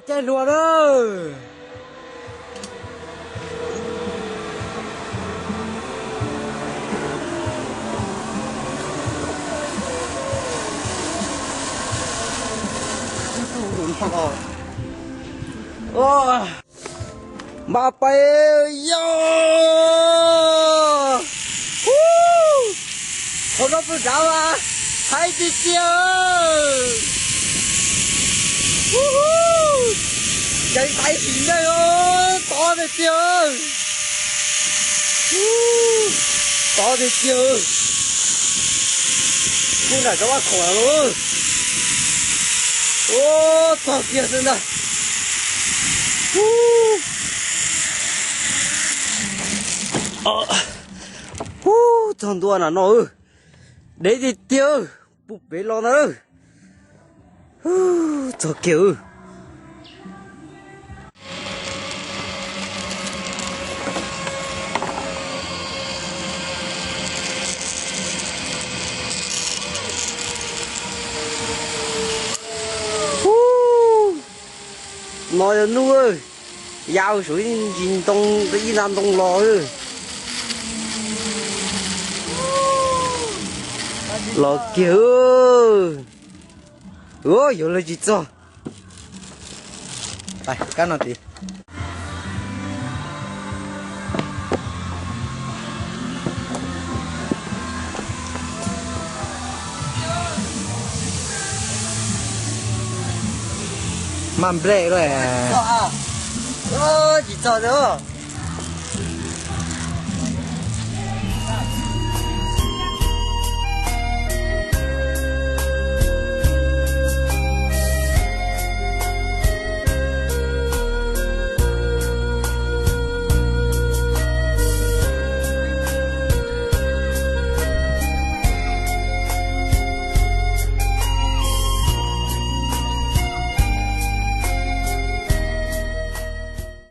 Caij hluas lawm. Npaj pais yog. Qhov no pw nrad mas haib tiag tiag. Ceev tais sim neej os, tov tiag tiag. Tov tiag tiag. Kuj nram cov vaj khaum los. Ua txog kiag xwb ntag. Ub, txog ntua nram no, deb tiag tiag, puag pem los ntag. Txog kiag. Ub, no yog nuj, ya suav ib ntsis ntoo, ib nta ntoo los. Los kiag. Ua, yuav lawv tsis txog. Kab no tid. Maj nplej lawm. Tsis txog li.